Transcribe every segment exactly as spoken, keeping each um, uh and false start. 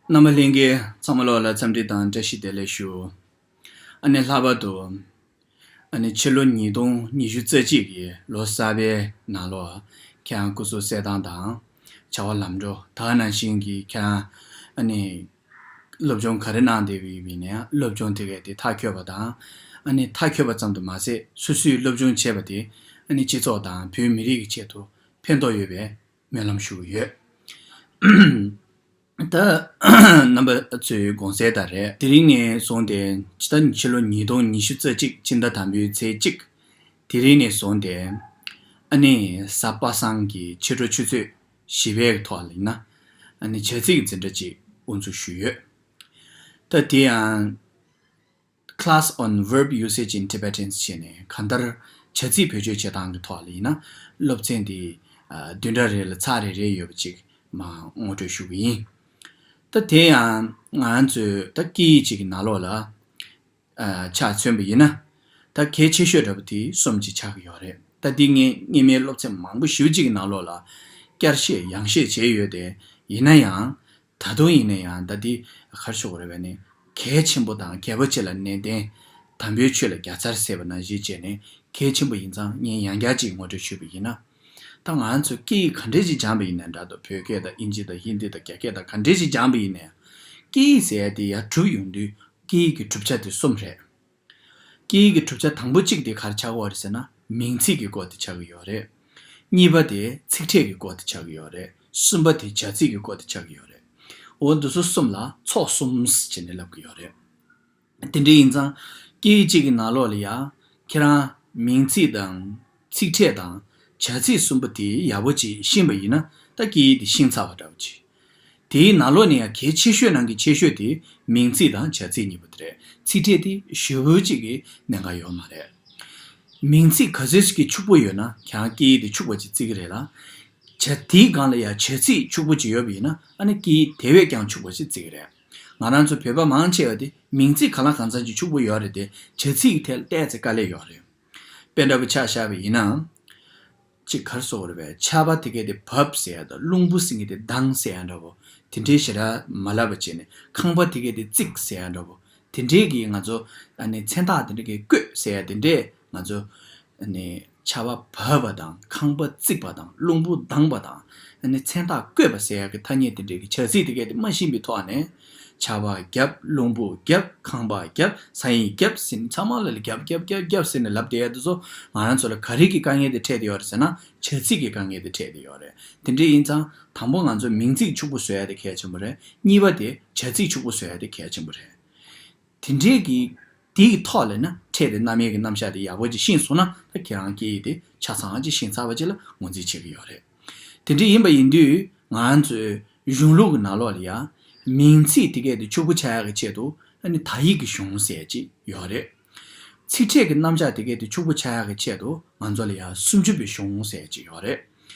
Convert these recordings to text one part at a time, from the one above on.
རྣམ་པ་ལྷན་རྒྱས་ཚང་མ་ལོག་ལ་འཚམས་འདྲི་དང་བཀྲ་ཤིས་བདེ་ལེགས་ཞུ། ཨ་ནི་ལྷག་པར་དུ། ཨ་ནི་ཕྱི་ལོ་ཉིས་སྟོང་ཉི་ཤུ་རྩ་གཅིག་གི་ལོ་གསར་པའི་ནང་ལོགས་ཁྱེད་རང་སྐུ་གཟུགས་གསལ་ཐང་དང་། བྱ་བ་ལམ་འགྲོ་ད་ག་ནང་བཞིན་གྱི་ཁྱེད་རང་ཨ་ནི། སློབ་སྦྱོང་ག་རེ་གནང་བསྡད་པའི་ཡིན་ནའང་སློབ་སྦྱོང་དེ་གས་དེ་མཐའ་འཁྱོལ་བ་དང་། ཨ་ནི་མཐའ་འཁྱོལ་བ་ཙམ་དུ་མ་ཟད་སོ་སོའི་སློབ་སྦྱོང་བྱས་པ་དེ་ཨ་ནི་སྤྱི་ཚོགས་དང་བོད་མི་རིགས་ཀྱི་ཆེད་དུ་ཕན་ཐོགས་ཡོད་པའི་སྨོན་ལམ་ཞུ་གི་ཡོད། ད་རྣམ་པ་ཚོའི་དགོངས་གསལ་ལྟར་རེད། དེ་རིང་ནས་བཟུང་སྟེ་ཕྱི་ཟླ་ཕྱི་ལོ་ཉིས་སྟོང་ཉི་ཤུ་རྩ་གཅིག་ཕྱི་ཟླ་དང་པོའི་ཚེས་གཅིག་དེ་རིང་ནས་བཟུང་སྟེ་ཨ་ནི་གཟའ་པ་སངས་ཀྱི་ཕྱི་དྲོ་ཆུ་ཚོད་བཞི་པའི་ཐོག་ལ་ཡིན་ན་ཨ་ནི་བྱ་ཚིག་འཛིན་གྲྭ་ཅིག་དབུ་འཛུགས་ཞུས་ཡོད། ད་དེ་ཡང་Class on Verb Usage in Tibetan ཞེས་ནས་གང་ལྟར་བྱ་ཚིག་བེད་སྤྱོད་བྱེད་སྟངས་ཀྱི་ཐོག་ལ་ཡིན་ན་སློབ་ཚན་འདི་བདུན་ཕྲག་རེ་ལ་ཚར་རེ་རེ་ཡོད་པ་ཅིག་མར་ངོ་སྤྲོད་ཞུ་གི་ཡིན། ད་དེ་ཡང་ང་ཚོས་ད་སྐད་ཡིག་ཅིག་གི་ནང་ལོགས་ལ་ཆ་མཚོན་པ་ཡིན་ན། ད་གལ་ཆེ་ཤོས་འདྲ་པོ་དེ་གསུམ་ཅིག་ཆགས་ཀྱི་ཡོད་རེད། ད་འདི་ངས་སྔོན་མའི་སློབ་ཚན་མང་པོ་ཞེ་པོ་ཅིག་གི་ནང་ལོགས་ལ་བསྐྱར་བཤད་ཡང་བཤད་བྱས་ཡོད་དེ། ཡིན་ན་ཡང་ད་དུང་ཡིན་ན་ཡང་ད་འདི་ག་རེ་ཞུ་དགོས་རེད་པས་ནི། གལ་ཆེན་པོ་དང་གལ་པོ་ཆེ་ལ་ནན་ཏན། དམ་པའི་ཆོས་ལ་རྒྱལ་མཚར་ཟེར་བ་ནང་བཞིན་བྱས་ནས་གལ་ཆེན་པོ་ཡིན་ཙང་ངས་ཡང་བསྐྱར་ཅིག་ངོ་སྤྲོད་ཞུས་པ་ཡིན་ན། ད་ང་ཚོས་སྐད་ཡིག་ག་འདྲས་ཅིག་སྦྱངས་པ་ཡིན་ནའང་འདྲ་འདུག་བོད་སྐད་དང་དབྱིན་ཇི་དང་ཧིན་དི་དང་རྒྱ་སྐད་དང་ག་འདྲས་ཅིག་སྦྱངས་པ་ཡིན་ནའང་། སྐད་ཡིག་ཟེར་ཡ་དེ་ཡར་གྲུབ་ཡོང་དུས་སྐད་ཡིག་གི་གྲུབ་ཆ་དེ་གསུམ་རེད། སྐད་ཡིག་གི་གྲུབ་ཆ་དང་པོ་གཅིག་དེ་ག་རེ་ཆགས་ཀྱི་ཡོད་རེད་ཟེར་ན་མིང་ཚིག་གི་སྐོར་དེ་ཆགས་ཀྱི་ཡོད་རེད། གཉིས་པ་དེ་ཚིག་ཕྲད་ཀྱི་སྐོར་དེ་ཆགས་ཀྱི་ཡོད་རེད། གསུམ་པ་དེ་བྱ་ཚིག་གི་སྐོར་དེ་ཆགས་ཀྱི་ཡོད་རེད། འོ་འདི་ཚོ་གསུམ་ལ་ཚོགས་གསུམ་ཟེར་ནས་ལབ་ཀྱི་ཡོད་རེད། དེ་འདྲ་ཡིན་ཙང་སྐད་ཡིག་གཅིག་གི་ནང་ལོགས་ལ་ཡང་ཁྱེད་རང་མིང་ཚིག་དང་ཚིག་ཕྲད་དང་བྱ་ཚིག་གསུམ་པོ་དེ་ཡག་པོ་ཅིག་ཤེས་པ་ཡིན་ན་ད་སྐད་ཡིག་དེ་ཤེས་ཚར་བ་འདྲ་བོ་ཅིག་དེའི་ནང་ལོགས་ནས་ཡང་གལ་ཆེ་ཤོས་ནང་གི་ཆེ་ཤོས་དེ་མིང་ཚིག་དང་བྱ་ཚིག་གཉིས་པོ་དེ་རེད། ཚིག་ཕྲད་དེ་ཞེ་པོ་ཅིག་གི་གནད་འགག་ཡོད་མ་རེད། མིང་ཚིག་ག་ཚོད་ཅིག་གི་ཕྱུག་པོ་ཡོད་ན་ཁྱེད་རང་སྐད་ཡིག་དེ་ཕྱུག་པོ་ཅིག་བརྩི་གི་རེད་ལ། བྱ་དེའི་སྒང་ལ་ཡང་བྱ་ཚིག་ཕྱུག་པོ་ཅིག་ཡོད་པ་ཡིན་ན་ཨ་ནི་སྐད་ཡིག་དེ་བས་ཀྱང་ཕྱུག་པོ་ཅིག་བརྩི་གི་རེད། ང་རང་ཚོ་བོད་པ་མང་ཆེ་བ་དེ་མིང་ཚིག་གང་ལ་གང་འཚམ་ཅིག་ཕྱུག་པོ་ཡོད་རེད་དེ་བྱ་ཚིག་གི་ཐད་ལ་ཏོག་ཙམ་དཀའ་ལས་ཡོད་རེད། དཔེ་འདྲ་པོ་ཆ་བཞག་པ་ཡིན་ན། ཅིག་ག་རེ་ཟེར་དགོས་རེད་པས། ཆར་པ་དེ་གས་དེ་བབས་ཟེར་ཡ་དང་རླུང་བུ་ཟེར་མཁན་དེ་ལྡང་ཟེར་ཡ་འདྲ་པོ། དེ་འདྲའི་ཞེ་དྲག་མ་ལབ་པ་བྱས་ནས་ཁང་པ་དེ་གས་དེ་བརྩིགས་ཟེར་ཡ་འདྲ་པོ། དེ་འདྲའི་གི་ང་ཚོ་ཨ་ནི་མཚན་རྟགས་དེ་འདྲ་གི་བཀོད་ཟེར་ཡ་དེ་འདྲས་ང་ཚོ་ཨ་ནི་ཆར་པ་བབས་པ་དང་ཁང་པ་བརྩིགས་པ་དང་རླུང་བུ་ལྡང་བ་དང་ཨ་ནི་མཚན་རྟགས་བཀོད་པ་ཟེར་ཡ་གི་ཐ་སྙད་དེ་འདྲའི་གི་བྱ་ཚིག་དེ་གས་དེ་མ་ཤེས་པའི་ཐོག་ནས། ཆར་པ་བརྒྱབ། རླུང་བུ་བརྒྱབ། ཁང་པ་བརྒྱབ། ས་ཡིས་བརྒྱབ་ཟེར་ནས་ཚང་མ་ལ་ལ་བརྒྱབ་བརྒྱབ་བརྒྱབ་བརྒྱབ་ཟེར་ནས་ལབ་བསྡད་ཡ་དེ་ཚོ་ང་རང་ཚོ་ལ་ག་རེ་གི་དཀའ་ངལ་དེ་འཕྲད་དེ་ཡོད་རེད་ཟེར་ན་བྱ་ཚིག་གི་དཀའ་ངལ་དེ་འཕྲད་དེ་ཡོད་རེད། དེ་འདྲ་ཡིན་ཙང་དང་པོ་ང་ཚོ་མིང་ཚིག་ཕྱུག་པོ་བཟོ་ཡ་དེ་གལ་ཆེན་པོ་རེད། གཉིས་པ་དེ་བྱ་ཚིག་ཕྱུག་པོ་བཟོ་ཡ་དེ་གལ་ཆེན་པོ་རེད། དེ་འདྲའི་གི་དེའི་ཐོག་ལ་ན་ཕྲད་དེ་རྣམ་དབྱེ་གི་རྣམ་གཞག་དེ་ཡག་པོ་ཅིག་ཤེས་སོང་ན་ད་ཁྱེད་རང་སྐད་ཡིག་དེ་ཆ་ཚང་ཅིག་ཤེས་ཚར་བ་ཅིག་ལ་ངོས་འཛིན་བྱེད་ཀྱི་ཡོད་རེད། དེ་འདྲ་ཡིན་པ་ཡིན་དུས་ང་ཚོས་གཞུང་ལུགས་ཀྱི་ནང་ལོགས་ལ་ཡང་མིང་ཚིག་དེ་གས་དེ་ཕྱུག་པོ་ཆགས་ཡག་གི་ཆེད་དུ་ཨ་ནི་དག་ཡིག་གི་གཞུང་ཟེར་ཅིག་ཡོད་རེད། ཚིག་ཕྲད་ཀྱི་རྣམ་གཞག་དེ་གས་དེ་ཕྱུག་པོ་ཆགས་ཡག་གི་ཆེད་དུ་ང་ཚོ་ལ་ཡང་སུམ་ཅུ་པའི་གཞུང་ཟེར་ཅིག་ཡོད་རེད།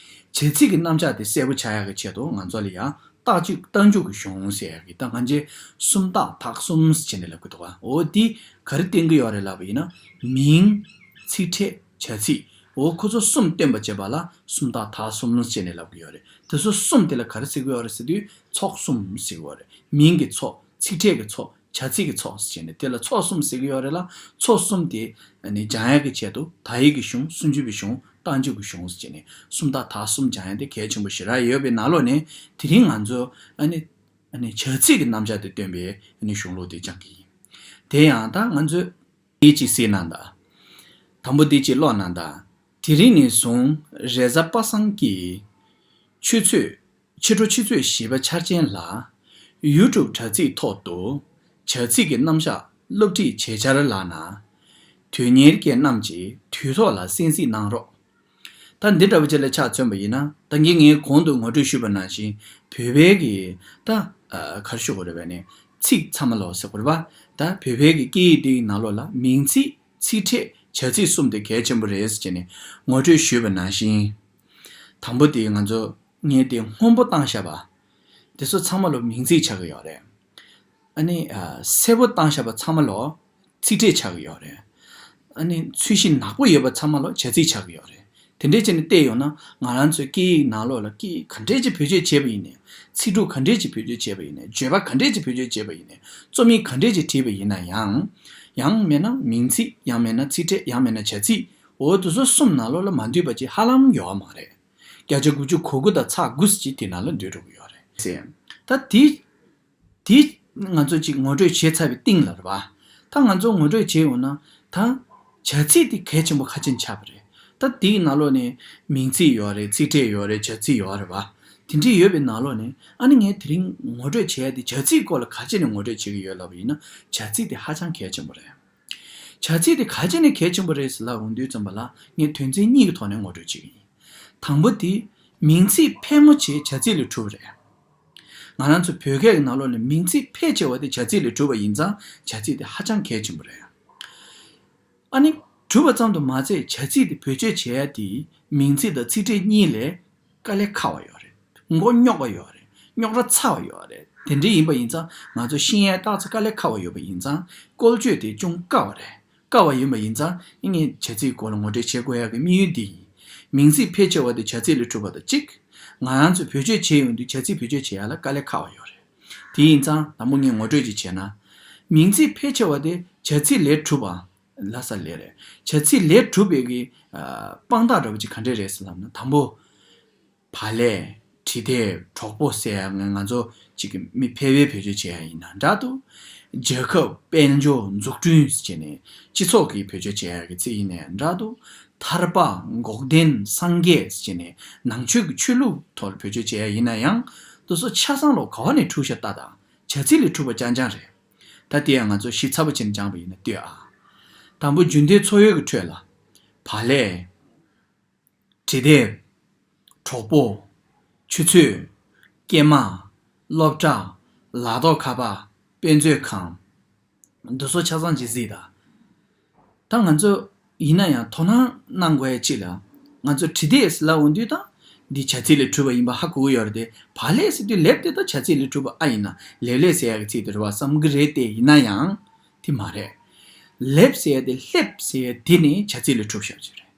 བྱེད་ཚིག་གི་རྣམ་གཞག་དེ་གསལ་པོ་ཆགས་ཡག་གི་ཆེད་དུ་ང་ཚོ་ལ་ཡང་རྟགས་འཇུག་རྟགས་འཇུག་གི་གཞུང་ཟེར་ཡག་གི་ད་ང་ཚོས་སུམ་རྟགས་དག་གསུམ་ཟེར་ནས་ལབ་ཀྱི་འདུག་ག་འོ་འདི་ག་རེ་བསྟན་གྱི་ཡོད་རེད་ལབ་པ་ཡིན་ན། མིང་། ཚིག་ཕྲད། བྱ་ཚིག་འོ་ཁོ་ཚོ་གསུམ་སྟོན་པ་བྱེད་པ་ལ་སུམ་རྟགས་དག་གསུམ་ཟེར་ནས་ལབ་ཀྱི་ཡོད་རེད། དེ་ཚོ་གསུམ་དེ་ལ་ག་རེ་ཟེར་གྱི་ཡོད་རེད་ཟེར་དུས་ཚོགས་གསུམ་ཟེར་གྱི་ཡོད་རེད། མིང་གི་ཚོགས། ཚིག་ཕྲད་ཀྱི་ཚོགས། བྱ་ཚིག་གི་ཚོགས་ཟེར་ནས་དེ་ལ་ཚོགས་གསུམ་ཟེར་གྱི་ཡོད་རེད་ལ། ཚོགས་གསུམ་དེ་ཨ་ནི་སྦྱང་ཡག་གི་ཆེད་དུ་དག་ཡིག་གི་གཞུང་། སུམ་ཅུ་པའི་གཞུང་། རྟགས་འཇུག་གི་གཞུང་ཟེར་ནས་སུམ་རྟགས་དག་གསུམ་སྦྱང་ཡག་དེ་གལ་ཆེན་པོ་ཞེ་དྲག་ཡོད་པའི་ནང་ལོགས་ནས་དེ་རིང་ང་ཚོ་ཨ་ནི་ཨ་ནི་བྱ་ཚིག་གི་རྣམ་གཞག་དེ་སྟོན་པའི་ཨ་ནི་གཞུང་ལུགས་དེ་སྦྱང་གི་ཡིན། དེ་ཡང་ད་ང་ཚོས་འདི་གཅིག་གཟིགས་གནང་དང་། དང་པོ་འདི་གཅིག་ཀློག་གནང་དང་། དེ་རིང་ནས་བཟུང་རེས་གཟའ་པ་སངས་ཀྱི་ཆུ་ཚོད། ཕྱི་དྲོ་ཆུ་ཚོད་བཞི་པ་འཆར་ཅན་ལ། ཡུ་ཊུབ་དྲ་ཚིགས་ཐོག་ཏུ་བྱ་ཚིག་གི་རྣམ་གཞག་སློབ་ཁྲིད་བྱེད་འཆར་ལགས་ན། དོན་གཉེར་ཅན་རྣམས་ཀྱིས་དུས་ཐོག་ལ་གསན་གཟིགས་གནང་རོགས། ད་འདི་འདྲ་བོ་ཅིག་ལ་ཆ་མཚོན་པ་ཡིན་ན་ད་གིན་ངས་གོང་དུ་ངོ་སྤྲོད་ཞུས་པ་ནང་བཞིན་བོད་པའི་གི་ད་ག་རེ་ཞུ་དགོས་རེད་པས་ནི་ཚིག་ཚང་མ་ལོག་ཟེར་དགོས་རེད་པ། ད་བོད་པའི་གི་སྐད་ཡིག་འདིའི་ནང་ལོགས་ལ་མིང་ཚིག་ཚིག་ཕྲད། བྱ་ཚིག་གསུམ་དེ་གལ་ཆེན་པོ་རེད་ཟེར་ནས་ངོ་སྤྲོད་ཞུས་པ་ནང་བཞིན། དང་པོ་དེ་ང་ཚོ་ངས་དེ་སྔོན་པོ་བཏང་བཞག་པ། དེ་ཚོ་ཚང་མ་ལོ་མིང་ཚིག་ཆགས་ཀྱི་ཡོད་རེད། ཨ་ནི་ཨ་སེར་པོ་བཏང་བཞག་པ་ཚང་མ་ལོ་ཚིག་ཕྲད་ཆགས་ཀྱི་ཡོད་རེད། ཨ་ནི་ཚོས་གཞི་ནག་པོ་ཡོད་པ་ཚང་མ་ལོ་བྱ་ཚིག་ཆགས་ཀྱི་ཡོད་རེད། དེ་འདྲས་བྱས་ནས་བལྟས་ཡོང་ན། ང་རང་ཚོའི་སྐད་ཡིག་ནང་ལོགས་ལ་སྐད་ཡིག་ག་འདྲས་ཅིག་བེད་སྤྱོད་བྱས་པ་ཡིན་ནའི། ཚིག་གྲུབ་ག་འདྲས་ཅིག་བེད་སྤྱོད་བྱས་པ་ཡིན་ནའི། བརྗོད་པ་ག་འདྲས་ཅིག་བེད་སྤྱོད་བྱས་པ་ཡིན་ནའི། རྩོམ་ཡིག་ག་འདྲས་ཅིག་བྲིས་པ་ཡིན་ན་ཡང་། ཡང་མིན་ན་མིང་ཚིག་ཡང་མིན་ན་ཚིག་ཕྲད། ཡང་མིན་ན་བྱ་ཚིག་འོ་དེ་ཚོ་གསུམ་ནང་ལོགས་ལ་མ་འདུས་པ་ཅིག་ཧ་ལམ་ཡོད་མ་རེད། བརྒྱ་ཆ་དགུ་བཅུ་གོ་དགུ་དང་ཚེག་དགུ་ཅིག་དེ་ནང་ལ་འདུས་འགྲོ་གི་ཡོད་རེད་ཟེར། ད་དེ། དེ་ང་ཚོ་ཅིག་ངོ་སྤྲོད་བྱས་ཚར་བའི་སྟེང་ལ་རེད་པ། ད་ང་ཚོ་ངོ་སྤྲོད་བྱས་ཡོང་ན། ད་བྱ་ཚིག་དེ་གལ་ཆེན་པོ་ཁ་ཕྱེ་ཆགས་པ་རེད། ད་དེའི་ནང་ལོགས་ནས་མིང་ཚིག་ཡོད་རེད། ཚིག་ཕྲད་ཡོད་རེད། བྱ་ཚིག་ཡོད་རེད་པ། དེ་འདྲས་ཡོད་པའི་ནང་ལོགས་ནས། ཨ་ནི་ངས་དེ་རིང་ངོ་སྤྲོད་བྱས་ཏེ་བྱ་ཚིག་སྐོར་ལ་ག་ཅི་ནས་ངོ་སྤྲོད་བྱེད་ཀྱི་ཡོད་ལབ་པ་ཡིན་ན། བྱ་ཚིག་དེ་ཧ་ཅང་གལ་ཆེན་པོ་རེད། བྱ་ཚིག་དེ་ག་ཅི་ནས་གལ་ཆེན་པོ་རེད་ཟེར་ལབ་ཡོང་དུས་ཙམ་པ་ལ། ངས་དོན་ཚན་གཉིས་ཀྱི་ཐོག་ནས་ངོ་སྤྲོད་བྱེད་ཀྱི་ཡིན། དང་པོ་དེ། མིང་ཚིག་ཕལ་མོ་ཆེ་བྱ་ཚིག་ལས་གྲུབ་པ་རེད། ང་རང་ཚོ་བོད་སྐད་ཀྱི་ནང་ལོགས་ནས་མིང་ཚིག་ཕལ་ཆེ་བ་དེ་བྱ་ཚིག་ལས་གྲུབ་པ་ཡིན་ཙང་། བྱ་ཚིག་དེ་ཧ་ཅང་གལ་ཆེན་པོ་རེད། ཨ་ནི། གྲུབ་པ་ཙམ་དུ་མ་ཟད། བྱ་ཚིག་དེ་བེད་སྤྱོད་བྱེད་ཡ་དེ། མིང་ཚིག་དང་ཚིག་ཕྲད་གཉིས་ལས་དཀའ་ལས་ཁག་པ་ཡོད་རེད། མགོ་རྙོག་པ་ཡོད་རེད། རྙོག་དྲ་ཚ་བ་ཡོད་རེད། དེ་འདྲ་ཡིན་པ་ཡིན་ཙང་། ང་ཚོ་ཤེས་ཡ་ཏག་ཙམ་དཀའ་ལས་ཁག་པ་ཡོད་པ་ཡིན་ཙང་། བཀོལ་སྤྱོད་དེ་ཅུང་དཀའ་བ་རེད། དཀའ་བ་ཡིན་པ་ཡིན་ཙང་། ངས་བྱ་ཚིག་སྐོར་ལ་ངོ་སྤྲོད་བྱེད་དགོས་ཡག་གི་དམིགས་ཡུལ་འདི་ཡིན། མིང་ཚིག་ཕལ་ཆེ་བ་དེ་བྱ་ཚིག་ལས་གྲུབ་པ་དང་གཅིག་ང་རང་ཚོས་བེད་སྤྱོད་བྱེད་ཡོང་དུས། བྱ་ཚིག་བེད་སྤྱོད་བྱེད་ཡག་ལ་དཀའ་ལས་ཁག་པ་ཡོད་རེད། དེ་ཡིན་ཙང་། དང་པོ་ངས་ངོ་སྤྲོད་ཅིག་བྱས་ན། མིང་ཚིག་ཕལ་ཆེ་བ་དེ་བྱ་ཚིག་ལས་གྲུབ་པ་ལ་ས་ལས་རེད། བྱ་ཚིག་ལས་གྲུབ་པའི་གི། ཨ། དཔང་རྟགས་འདྲ་པོ་ཅིག་ག་འདྲས་རེད་ཟེར་ལབ་ན། དང་པོ། བག་ལེབ། བྲིས་དེབ། གྲོགས་པོ་ཟེར་ཡ། ང་ང་ཚོ་ཅིག་གི་མི་ཕལ་པའི་བེད་སྤྱོད་བྱེད་ཡ་ཡིན་ན་འདྲ་འདུག་བརྒྱལ་ཁབ། དཔལ་འབྱོར། འཛུགས་སྐྲུན་ཟེར་བྱས་ནས་སྤྱི་ཚོགས་ཀྱི་བེད་སྤྱོད་བྱེད་ཡ་གི་ཚིག་ཡིན་ནའི་འདྲ་འདུག་ཐར་པ། འགོག་བདེན། སངས་རྒྱས་ཟེར་བྱས་ནས་ནང་ཆོས་ཀྱི་ཆོས་ལུགས་ཐོག་ལ་བེད་སྤྱོད་བྱེད་ཡ་ཡིན་ན་ཡང་། དེ་ཚོ་ཆ་ཚང་ལོ་ག་བ་ནས་གྲུབ་ཤག་ལྟ་དང་། བྱ་ཚིག་ལས་གྲུབ་པ་རྐྱང་རྐྱང་རེད། ད་དེ་ཡང་ང་ཚོ་ཞིབ་ཚགས་པོ་བྱས་ནས་སྦྱངས་པ་ཡིན་ན་ལྟོས་ཨ། དང་པོ། རྒྱུན་ལྡན་འཚོ་ཡུལ་གྱི་ཁྲོད་ལ། བག་ལེབ། བྲིས་དེབ། གྲོགས་པོ། ཆུ་ཚོད། སྐྱེས་མ། སློབ་གྲྭ། ལག་ཐོགས་ཁ་པར། དཔེ་མཛོད་ཁང་། འདི་ཚོ་ཆ་ཚང་ཅིག་གཟིགས་དང་། ད་ང་ཚོ་ཡིན་ན་ཡང་དོ་སྣང་གནང་དགོས་ཡ་ཅིག་ལ། ང་ཚོ་བྲིས་དེབ་ལབ་འོང་དུས་ད། འདི་བྱ་ཚིག་ལས་གྲུབ་པ་ཡིན་པ་ཧ་གོ་གི་ཡོད་རེད་དེ། བག་ལེབ་ཟེར་དུས་ལེབ་དེ་ད་བྱ་ཚིག་ལས་གྲུབ་པ་ཨ་ཡིན་ན། ལེབ་ལེབ་ཟེར་ཡ་གི་ཚིག་དེ་རེད་པ་བསམ་གི་རེད་དེ། ཡིན་ན་ཡང་། དེ་མ་རེད། ལེབ་ཟེར་ཡ་དེ། ལེབ་ཟེར་ཡ་དེ་ནི་བྱ་ཚིག་ལས་གྲུབ་ཤག་ཅིག་རེད།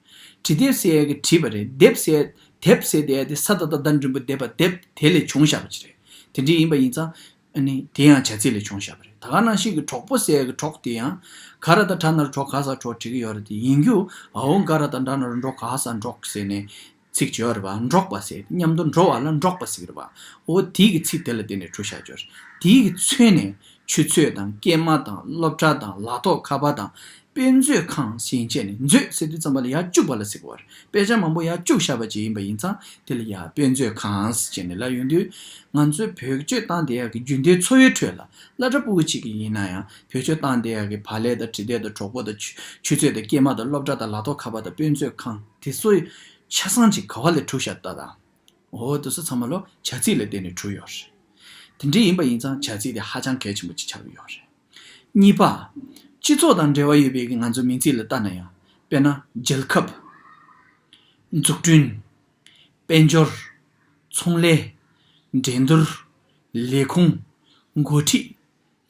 བྲིས་དེབ་ཟེར་ཡ་གི་བྲིས་པ་རེད། དེབ་ཟེར། དེབ་ཟེར་དེ་ཡ་དེ་ས་ད་བཏགས་སྡ་འགྲེང་བུ་སྡེ་པ་དེབ་དེ་ལས་བྱུང་བཞག་པ་ཅིག་རེད། དེ་འདྲ་ཡིན་པ་ཡིན་ཙང་། ཨ་ནི་དེ་ཡང་བྱ་ཚིག་ལས་བྱུང་བཞག་པ་རེད། ད་ག་ནང་བཞིན་གྱི་གྲོགས་པོ་ཟེར་ཡ་གི་གྲོགས་དེ་ཡང་། ག་ར་བཏགས་གྲ་ན་རོ་གྲོ། ག་ས་གྲོགས། བྲིས་ཀྱི་ཡོད་རེད་དེ། ཡིན་རྒྱུ། འ་འོག་ག་ར་བཏགས་གྲ་ན་རོ་འགྲོ། ག་ས་འགྲོགས་ཟེར་ནས་ཚིག་ཅིག་ཡོད་རེད་པ། འགྲོགས་པ་ཟེར། མཉམ་དུ་འགྲོ་བ་ལ་འགྲོགས་པ་ཟེར་གི་རེད་པ། འོ་དེ་གི་ཚིག་དེ་ལ་བརྟེན་ནས་གྲུབ་བཞག་ཅིག་རེད། དེ་གི་མཚོན་ནས། ཆུ་ཚོད་དང་། སྐྱེས་མ་དང་། སློབ་གྲྭ་དང་། ལག་ཐོགས་ཁ་པར་དང་། དཔེ་མཛོད་ཁང་ཟེར་བྱས་ནས། མཛོད་ཟེར་དུས་ཙམ་པ་ལ་ཡར་བཅུག་པ་ལ་ཟེར་གི་རེད། དཔེ་ཆ་མང་པོ་ཡར་བཅུག་བཞག་པ་ཅིག་ཡིན་པ་ཡིན་ཙང་། དེ་ལ་ཡར་དཔེ་མཛོད་ཁང་ཟེར་བྱས་ནས་ལབ་ཡོང་དུས། ང་ཚོའི་བེད་སྤྱོད་བཏང་བསྡད་ཡག་གི་རྒྱུན་ལྡན་འཚོ་བའི་ཁྲོད་ལ། སླ་བྲེ་ཕྲུ་གུ་ཅིག་གི་ཡིན་ན་ཡང་བེད་སྤྱོད་བཏང་བསྡད་ཡག་གི་བག་ལེབ་དང་། བྲིས་དེབ་དང་། གྲོགས་པོ་དང་། ཆུ་ཆུ་ཚོད་དང་། སྐྱེས་མ་དང་། སློབ་གྲྭ་དང་། ལག་ཐོགས་ཁ་པར་དང་། དཔེ་མཛོད་ཁང་། དེ་ཚོ་ཆ་ཚང་ཅིག་ག་བ་ལས་གྲུབ་ཤག་ལྟ་དང་། འོ་དེ་ཚོ་ཚང་མ་ལོ་བྱ་ཚིག་ལ་བརྟེན་ནས་གྲུབ་ཡོད་རེད། དེ་འདྲ་ཡིན་པ་ཡིན་ཙང་བྱ་ཚིག་དེ་ཧ་ཅང་གལ་ཆེན་པོ་ཅིག་ཆགས་ཀྱི་ཡོད་རེད། གཉིས་པ། སྤྱི་ཚོགས་དང་འབྲེལ་བ་ཡོད་པའི་གི་ང་ཚོ་མིང་ཚིག་ལ་ལྟ་ན་ཡང་། དཔེར་ན། རྒྱལ་ཁབ། འཛུགས་སྐྲུན། དཔལ་འབྱོར། ཚོང་ལས། འགྲན་བསྡུར། ལས་ཁུངས། འགོ་ཁྲིད།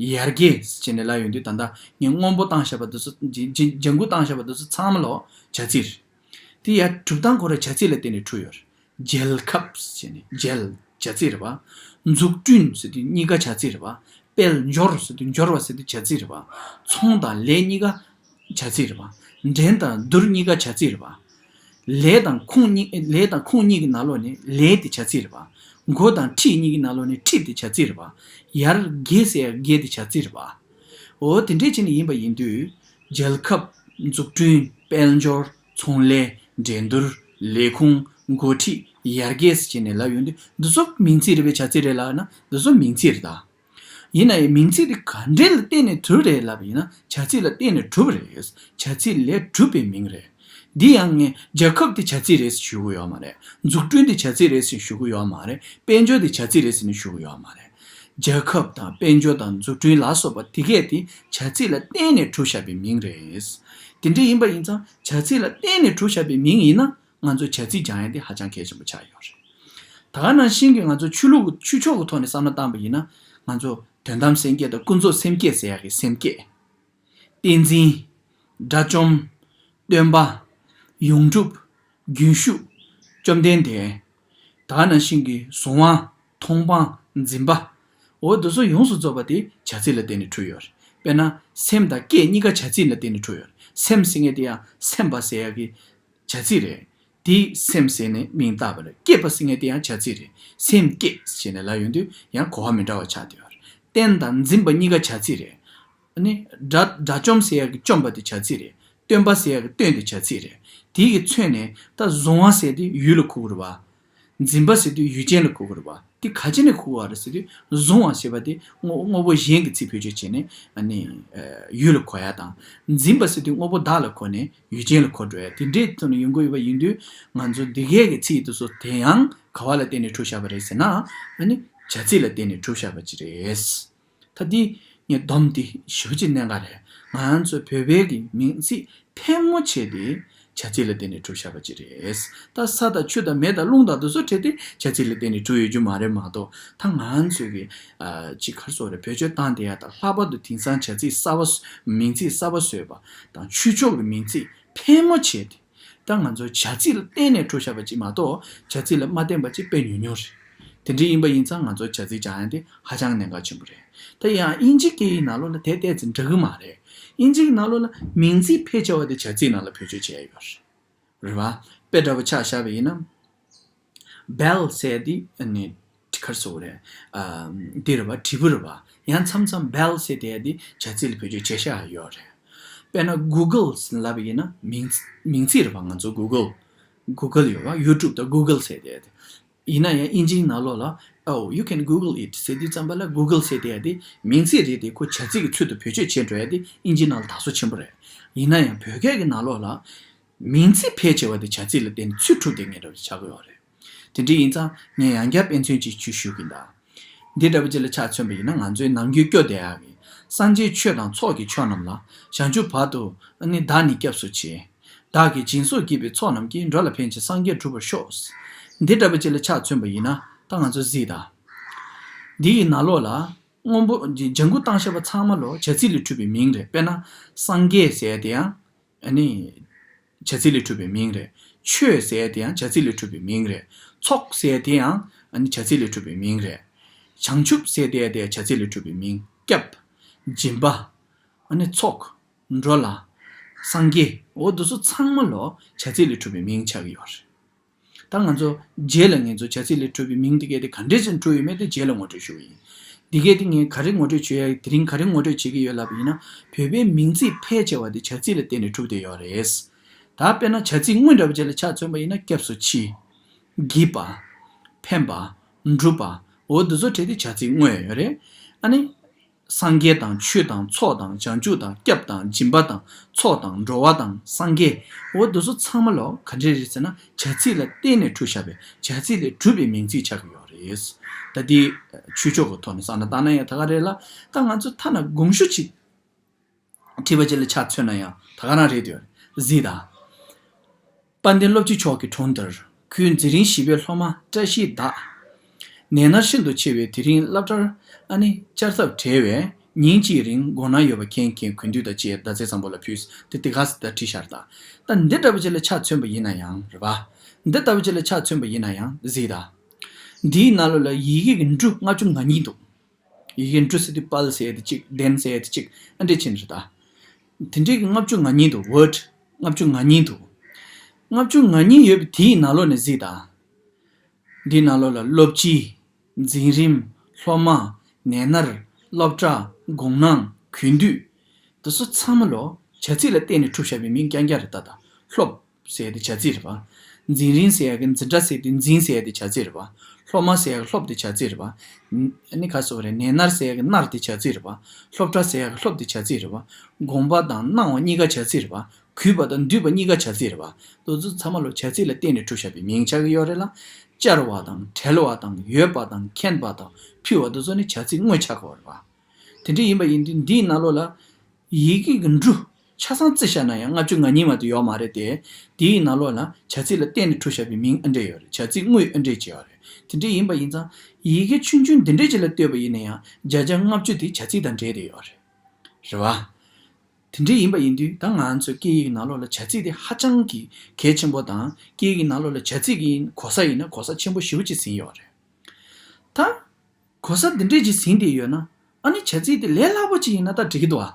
ཡར་རྒྱས་ཟེར་བྱས་ནས་ལབ་ཡོང་དུས། ད་ལྟ་ངས་སྔོན་པོ་བཏང་བཞག་པ་འདི་ཚོ། ལྗ་ལྗ་ལྗང་གུ་བཏང་བཞག་པ་འདི་ཚོ་ཚང་མ་ལོ་བྱ་ཚིག་རེད། དེ་ཡང་གྲུབ་སྟངས་ཁོ་རང་བྱ་ཚིག་ལ་བརྟེན་ནས་གྲུབ་ཡོད་རེད། རྒྱལ་ཁབ་ཟེར་བྱས་ནས། རྒྱལ། བྱ་ཚིག་རེད་པ། འཛུགས་སྐྲུན་ཟེར་དུས་གཉིས་ཀ་བྱ་ཚིག་རེད་པ། དཔལ་འབྱོར་ཟེར་དུས། འབྱོར་བ་ཟེར་དུས་བྱ་ཚིག་རེད་པ། ཚོང་དང་ལས་གཉིས་ཀ་བྱ་ཚིག་རེད་པ། འགྲན་དང་བསྡུར་གཉིས་ཀ་བྱ་ཚིག་རེད་པ། ལས་དང་ཁུངས་གཉིས། ལས་དང་ཁུངས་གཉིས་ཀྱི་ནང་ལོགས་ནས་ལས་དེ་བྱ་ཚིག་རེད་པ། འགོ་དང་ཁྲིད་གཉིས་ཀྱི་ནང་ལོགས་ནས་ཁྲིད་དེ་བྱ་ཚིག་རེད་པ། ཡར་རྒྱས་ཟེར་ཡ་རྒྱས་དེ་བྱ་ཚིག་རེད་པ། འོ་དེ་འདྲས་བྱས་ནས་ཡིན་པ་ཡིན་དུས། རྒྱལ་ཁབ། འཛུགས་སྐྲུན། དཔལ་འབྱོར། ཚོང་ལས། འགྲན་བསྡུར། ལས་ཁུངས། འགོ་ཁྲིད། ཡར་རྒྱས་ཟེར་བྱས་ནས་ལབ་ཡོང་དུས། འདི་ཚོ་མིང་ཚིག་རེད་པས། བྱ་ཚིག་རེད་ལབ་ན། འདི་ཚོ་མིང་ཚིག་རེད་ད། ཡིན་ན་ཡང་མིང་ཚིག་དེ་ག་འདྲས་ལ་བརྟེན་ནས་གྲུབ་རེད་ལབ་པ་ཡིན་ན། བྱ་ཚིག་ལ་བརྟེན་ནས་གྲུབ་རེད། བྱ་ཚིག་ལས་གྲུབ་པའི་མིང་རེད། འདི་ཡང་ངས་རྒྱལ་ཁབ་དེ་བྱ་ཚིག་རེད་ཟེར་ཞུ་གི་ཡོད་མ་རེད། འཛུགས་སྐྲུན་དེ་བྱ་ཚིག་རེད་ཟེར་ཞུ་གི་ཡོད་མ་རེད། དཔལ་འབྱོར་དེ་བྱ་ཚིག་རེད་ཟེར་ནས་ཞུ་གི་ཡོད་མ་རེད། རྒྱལ་ཁབ་དང་དཔལ་འབྱོར་དང་འཛུགས་སྐྲུན་ལ་སོགས་པ་དེ་གས་དེ་བྱ་ཚིག་ལ་བརྟེན་ནས་གྲུབ་བཞག་པའི་མིང་རེད། དེ་འདྲ་ཡིན་པ་ཡིན་ཙང་། བྱ་ཚིག་ལ་བརྟེན་ནས་གྲུབ་བཞག་པའི་མིང་ཡིན་ན། ང་ཚོས་བྱ་ཚིག་སྦྱང་ཡ་དེ་ཧ་ཅང་གལ་ཆེན་པོ་ཆགས་ཡོད་རེད། ད་ག་ནང་བཞིན་གྱི་ང་ཚོ་ཆོས་ལུགས། ཆོས་ཕྱོགས་ཀྱི་ཐོག་ནས་བསམ་བློ་བཏང་པ་ཡིན་ན། ང་ཚོ་དོན་དམ་སེམས་བསྐྱེད་དང་། ཀུན་རྫོབ་སེམས་བསྐྱེད་ཟེར་ཡ་གི་སེམས་བསྐྱེད། བསྟན་འཛིན། དགྲ་བཅོམ། སྟོན་པ། ཡོངས་གྲུབ། རྒྱུན་ཞུགས། བཅོམ་ལྡན་འདས། ད་ག་ནང་བཞིན་གྱི་གཟུང་བ། མཐོང་སྤང་། འཛིན་པ། འོ་དེ་ཚོ་ཡོངས་སུ་རྫོགས་པ་དེ་བྱ་ཚིག་ལ་བརྟེན་ནས་གྲུབ་ཡོད་རེད། དཔེར་ན་སེམས་དང་སྐྱེ་གཉིས་ཀ་བྱ་ཚིག་ལ་བརྟེན་ནས་གྲུབ་ཡོད་རེད། སེམས་ཟེར་མཁན་དེ་ཡང་སེམས་པ་ཟེར་ཡག་གི་བྱ་ཚིག་རེད། དེ་སེམས་ཟེར་ནས་མིང་བཏགས་པ་རེད། སྐྱེས་པ་ཟེར་མཁན་དེ་ཡང་བྱ་ཚིག་རེད། སེམས་སྐྱེས་ཟེར་ནས་ལབ་ཡོང་དུས་ཡང་གོ་བ་མི་འདྲ་བ་ཆགས་བསྡད་ཡོད་རེད། བསྟན་དང་འཛིན་པ་གཉིས་ཀ་བྱ་ཚིག་རེད། ཨ་ནི་དགྲ་དགྲ་བཅོམ་ཟེར་ཡག་གི་བཅོམ་པ་དེ་བྱ་ཚིག་རེད། སྟོན་པ་ཟེར་ཡག་གི་སྟོན་དེ་བྱ་ཚིག་རེད། དེ་གི་མཚོན་ནས་ད་གཟུང་བ་ཟེར་དེ་ཡུལ་ལ་གོ་དགོས་རེད་བ། འཛིན་པ་ཟེར་དུས་ཡུལ་ཅན་ལ་གོ་དགོས་རེད་བ། དེ་ག་ཅི་ནས་གོ་དགོས་རེད་ཟེར་དུས་གཟུང་བ་ཞེས་པ་དེ་དངོས་དངོས་པོ་གཞན་གྱི་ཚིག་བེད་སྤྱོད་བྱས་ནས་ཨ་ནི་ཡུལ་ལ་གོ་ཡ་དང་། འཛིན་པ་ཟེར་དུས་དངོས་པོ་བདག་ལ་གོ་ནས་ཡུལ་ཅན་ལ་གོ་འགྲོ་ཡ་དེ་འདྲའི་ཐོག་ནས་ཡོང་གི་ཡོད་པ་ཡིན་དུས། ང་ཚོ་འདི་གས་ཀྱི་ཚིག་དེ་ཚོ་དེ་ཡང་ག་བ་ལ་བརྟེན་ནས་གྲུབ་བཞག་པ་རེད་ཟེར་ན། ཨ་ནི་བྱ་ཚིག་ལ་བརྟེན་ནས་གྲུབ་བཞག་པ་ཅིག་རེད། ད་འདི་ངས་སྡོམ་འདི་ཞེ་པོ་ཅིག་གནད་འགག་རེད། ང་ཚོ་བོད་པའི་གི་མིང་ཚིག་ཕལ་མོ་ཆེ་དེ་བྱ་ཚིག་ལ་བརྟེན་ནས་གྲུབ་བཞག་པ་ཅིག་རེད། ད་ས་དང་ཆུ་དང་མེ་དང་རླུང་དང་དེ་ཚོ་བྲལ་ཏེ་བྱ་ཚིག་ལ་བརྟེན་ནས་གྲུབ་ཡོད་རྒྱུ་མ་རེད་མ་གཏོགས། ད་ང་ཚོས་གི་ཨ་ཅིག་ག་རེ་ཟེར་དགོས་རེད། བེད་སྤྱོད་བཏང་བསྡད་ཡ་དང་། ལྷག་པར་དུ་དེང་སང་བྱ་ཚིག་གསར་པ་བཟོ། མིང་ཚིག་གསར་པ་བཟོས་པ་དང་། ཆོས་ཕྱོགས་ཀྱི་མིང་ཚིག་ཕལ་མོ་ཆེ་དེ། ད་ང་ཚོ་བྱ་ཚིག་ལ་བརྟེན་ནས་གྲུབ་བཞག་པ་ཅིག་མ་གཏོགས། བྱ་ཚིག་ལ་མ་བརྟེན་པ་ཅིག་དཔེ་ཉུང་ཉུང་རེད། དེ་འདྲ་ཡིན་པ་ཡིན་ཙང་ང་ཚོ་བྱ་ཚིག་སྦྱང་ཡ་དེ་ཧ་ཅང་གནད་འགག་ཆེན་པོ་རེད། ད་ཡང་དབྱིན་ཇི་སྐད་ཡིག་ནང་ལོགས་ལ་དེ་ཏོག་ཙམ་འདྲ་གི་མ་རེད། དབྱིན་ཇི་ཡིག་ནང་ལོགས་ལ་མིང་ཚིག་ཕལ་ཆེ་བ་དེ་བྱ་ཚིག་ནང་ལ་བེད་སྤྱོད་བྱས་ཡོད་རེད། རེད་བ། དཔེ་འདྲ་པོ་ཆ་བཞག་པ་ཡིན་ན། bell་ཟེར་དེ་ཨ་ནི་ག་རེ་ཟེར་དགོས་རེད། ཨ་འདི་རེད་བ། དྲིལ་བུ་རེད་བ། ཡང་མཚམས་མཚམས་bell་ཟེར་དེ་དེ་བྱ་ཚིག་ལ་བེད་སྤྱོད་བྱེད་བཞག་ཡོད་རེད། དཔེར་ན་Google་ལབ་པ་ཡིན་ན་མིང་མིང་ཚིག་རེད་བ། ང་ཚོ་Google Google་ཡོད་བ། YouTube་དང་Google་ཟེར་དེ་དེ། ཡིན་ན་ཡང་དབྱིན་ཇིའི་ནང་ལོགས་ལ། Oh, you can Google it ཟེར་དུས་ཙམ་པ་ལ། Google་ཟེར་དེ་ཡ་དེ་མིང་ཚིག་རེད་དེ། ཁོ་བྱ་ཚིག་གི་ཚུལ་དུ་བེད་སྤྱོད་བྱེད་འགྲོ་ཡ་དེ་དབྱིན་ཇིའི་ནང་ལ་དར་སོ་ཆེན་པོ་རེད། ཡིན་ན་ཡང་བོད་སྐད་ཀྱི་ནང་ལོགས་ལ་མིང་ཚིག་ཕལ་ཆེ་བ་དེ་བྱ་ཚིག་ལ་བརྟེན་ནས་ཚུར་གྲུབ་བསྡད་མཁན་འདྲ་བ་ཆགས་ཀྱི་ཡོད་རེད། དེ་འདྲ་ཡིན་ཙང་ངས་ཡང་བསྐྱར་དཔེ་མཚོན་ཅིག་ཅིག་ཞུ་གི་ཡིན་ད། འདི་འདྲ་བ་ཅིག་ལ་ཆ་མཚོན་པ་ཡིན་ན། ང་ཚོའི་ནམ་རྒྱུན་སྐྱོ་བསྡད་ཡག་གི། སངས་རྒྱས་ཆོས་དང་ཚོགས་ཀྱི་མཆོག་རྣམས་ལ། བྱང་ཆུབ་བར་དུ་ནི་བདག་ནི་སྐྱབས་སུ་མཆི། བདག་གིས་སྦྱིན་སོགས་བགྱིས་པའི་ཚོགས་རྣམས་ཀྱིས། འགྲོ་ལ་ཕན་ཕྱིར་སངས་རྒྱས་འགྲུབ་པར་ཤོག་འདི་འདྲ་བ་ཅིག་ལ་ཆ་མཚོན་པ་ཡིན་ན། ད་ང་ཚོ་གཟིགས་དང་། འདི་ཡི་ནང་ལོགས་ལ་སྔོན་པོ་ལྗང་གུ་བཏང་བཞག་པ་ཚང་མ་ལོ་བྱ་ཚིག་ལས་གྲུབ་པའི་མིང་རེད། དཔེར་ན་སངས་རྒྱས་ཟེར་ཡ་དེ་ཡང་ཨ་ནི་བྱ་ཚིག་ལས་གྲུབ་པའི་མིང་རེད། ཆོས་ཟེར་ཡ་དེ་ཡང་བྱ་ཚིག་ལས་གྲུབ་པའི་མིང་རེད། ཚོགས་ཟེར་ཡ་དེ་ཡང་ཨ་ནི་བྱ་ཚིག་ལས་གྲུབ་པའི་མིང་རེད། བྱང་ཆུབ་ཟེར་ཡ་དེ་ཡང་བྱ་ཚིག་ལས་གྲུབ་པའི་མིང་། སྐྱབས། སྦྱིན་པ། ཨ་ནི་ཚོགས། འགྲོ་ལ། སངས་རྒྱས། འོ་དེ་ཚོ་ཚང་མ་ལོ་བྱ་ཚིག་ལས་གྲུབ་པའི་མིང་ཆགས་ཀྱི་ཡོད་རེད། ད་ང་ཚོ་རྗེས་ལ་ངེད་ཚོ་བྱ་ཚིག་ལས་གྲུབ་པའི་མིང་དེ་གས་དེ་ག་འདྲས་ཅིག་གྲུབ་ཡོད་མེད་དེ་རྗེས་ལ་ངོ་སྤྲོད་ཞུ་གི་ཡིན། འདི་གས་དེ་ངས་ག་རེ་ངོ་སྤྲོད་བྱེད་ཡ། དེ་རིང་ག་རེ་ངོ་སྤྲོད་བྱེད་ཀྱི་ཡོད་ལབ་པ་ཡིན་ན། བོད་པའི་མིང་ཚིག་ཕལ་ཆེ་བ་དེ་བྱ་ཚིག་ལ་བརྟེན་ནས་གྲུབ་བསྡད་ཡོད་རེད། ད་དཔེར་ན་བྱ་ཚིག་དངོས་འདྲ་བ་ཅིག་ལ་ཆ་མཚོན་པ་ཡིན་ན། སྐྱབས་སུ་མཆི། བགྱིས་པ། ཕན་པ། སྒྲུབ་པ། འོ་འདི་ཚོ་བྲིས་ཏེ་བྱ་ཚིག་དངོས་ཡོད་རེད། ཨ་ནི། སངས་རྒྱས་དང་ཆོས་དང་ཚོགས་དང་བྱང་ཆུབ་དང་སྐྱབས་དང་སྦྱིན་པ་དང་ཚོགས་དང་འགྲོ་བ་དང་སངས་རྒྱས། འོ་འདི་ཚོ་ཚང་མ་ལོ་ག་འདྲས་རེད་ཟེར་ན། བྱ་ཚིག་ལ་བརྟེན་ནས་གྲུབ་བཞག་པའི་བྱ་ཚིག་ལས་གྲུབ་པའི་མིང་ཚིག་ཆགས་ཀྱི་ཡོད་རེད། ད་འདི་ཆོས་ཕྱོགས་ཀྱི་ཐོག་ནས་བསམ་བློ་བཏང་ན་ཡང་ད་ག་རེད་ལ། ད་ང་ཚོ་ཐ་ན་དགོངས་ཞུ་ཅིག་བྲིས་པ་ཅིག་ལ་ཆ་མཚོན་ན་ཡང་ད་ག་རང་རེད་འདུག་གཟིགས་དང་། དཔལ་ལྡན་སློབ་སྤྱི་མཆོག་གི་དྲུང་དུ། ཁུལ་འཛིན་རིམ་བཞི་པའི་སློབ་མ་བཀྲ་ཤིས་བདག་ནད་མནར་ཤིན་ཏུ་ཆེ་བས་དེ་རིང་སློབ་གྲྭར་ཨ་ནི་བཅར་ཐབས་བྲལ་བས། ཉིན་གཅིག་རིང་དགོངས་གནང་ཡོད་པ་མཁྱེན་མཁྱེན་གུས་འདུད་དང་བཅས་བདག་ཚེ་བཟང་པོ་ལ་ཕུལ། དེ་དེ་ག་ས་ད་བྲིས་ཤར་ད། ད་འདི་འདྲ་བ་ཅིག་ལ་ཆ་མཚོན་པ་ཡིན་ན་ཡང་རེད་པ། འདི་ལྟ་བུ་ཅིག་ལ་ཆ་མཚོན་པ་ཡིན་ན་ཡང་གཟིགས་དང་། འདིའི་ནང་ལོགས་ལ་ཡི་གེ་གི་འབྲུ་ལྔ་བཅུ་ང་གཉིས་འདུག་ཡི་གེ་འབྲུ་ཟེར་དུས་དཔལ་ཟེར་ཡ་དེ་གཅིག་ལྡན་ཟེར་ཡ་དེ་གཅིག་ཨ་འདྲས་ཕྱིན་རེད་ད། དེ་འདྲས་ཀྱི་ལྔ་བཅུ་ང་གཉིས་འདུག word ལྔ་བཅུ་ང་གཉིས་འདུག་ལྔ་བཅུ་ང་གཉིས་ཡོད་པའི་དེའི་ནང་ལོགས་ནས་གཟིགས་དང་། འདིའི་ནང་ལོགས་ལ་སློབ་སྤྱི། འཛིན་རིམ། སློབ་མ། ནད་མནར། སློབ་གྲྭ། དགོངས་གནང་། གུས་འདུད། དེ་ཚོ་ཚང་མ་ལོ་བྱ་ཚིག་ལ་བརྟེན་ནས་གྲུབ་བཞག་པའི་མིང་རྐྱང་རྐྱང་རེད་ད། ད་སློབ་ཟེར་ཡ་དེ་བྱ་ཚིག་རེད་པ། འཛིན་རིམ་ཟེར་ཡ་གི་འཛིན་གྲྭ་ཟེར་དེ་འཛིན་ཟེར་ཡ་དེ་བྱ་ཚིག་རེད་པ། སློབ་མ་ཟེར་ཡ་གི་སློབ་དེ་བྱ་ཚིག་རེད་པ། ཨ་ནི་ག་ཟེར་བ་རེད། ནད་མནར་ཟེར་ཡ་གི་མནར་དེ་བྱ་ཚིག་རེད་པ། སློབ་གྲྭ་ཟེར་ཡ་གི་སློབ་དེ་བྱ་ཚིག་རེད་པ། དགོངས་པ་དང་གནང་བ་གཉིས་ཀ་བྱ་ཚིག་རེད་པ། གུས་པ་དང་འདུད་པ་གཉིས་ཀ་བྱ་ཚིག་རེད་པ། དེ་ཚོ་ཚང་མ་ལོ་བྱ་ཚིག་ལ་བརྟེན་ནས་གྲུབ་བཞག་པའི་མིང་ཆགས་ཀྱི་ཡོད་རེད་ལ། བཅར་བ་དང་བྲལ་བ་དང་ཡོད་པ་དང་མཁྱེན་པ་དང་ཕུལ་བ་དེ་ཚོ་ནི་བྱ་ཚིག་དངོས་ཆགས་ཀྱི་ཡོད་རེད་པ། དེ་འདྲ་ཡིན་པ་ཡིན་དུས་འདིའི་ནང་ལོགས་ལ་ཡི་གེ་གི་འབྲུ་ཆ་ཚང་བརྩི་བཞག་ན་ཡང་ལྔ་བཅུ་ང་གཉིས་མ་གཏོགས་ཡོད་མ་རེད་དེ། དེའི་ནང་ལོགས་ལ་བྱ་ཚིག་ལ་བརྟེན་ནས་གྲུབ་བཞག་པའི་མིང་ཨ་འདྲས་ཡོད་རེད། བྱ་ཚིག་དངོས་ཨ་འདྲས་ཅིག་ཡོད་རེད། དེ་འདྲ་ཡིན་པ་ཡིན་ཙང་ཡི་གེ་ཆུང་ཆུང་འདི་འདྲས་ཅིག་ལ་ལྟོས་པ་ཡིན་ན་ཡང་བརྒྱ་ཆ་ལྔ་བཅུ་དེ་བྱ་ཚིག་དང་འབྲེལ་བསྡད་ཡོད་རེད། རེད་བ། དེ་འདྲ་ཡིན་པ་ཡིན་དུས་ད་ང་ཚོའི་སྐད་ཡིག་ནང་ལོགས་ལ་བྱ་ཚིག་དེ་ཧ་ཅང་གི་གལ་ཆེན་པོ་དང་སྐད་ཡིག་ནང་ལོགས་ལ་བྱ་ཚིག་གི་གོ་ས་ཡིན་ན་གོ་ས་ཆེན་པོ་ཞེ་པོ་ཅིག་ཟིན་ཡོད་རེད། ད་གོ་ས་འདི་འདྲས་ཅིག་ཟིན་བསྡད་ཡོད་ན་ཨ་ནི་བྱ་ཚིག་དེ་ལས་སླ་པོ་ཅིག་ཡིན་ན་ད་འགྲིག་གི་འདུག་ཨ།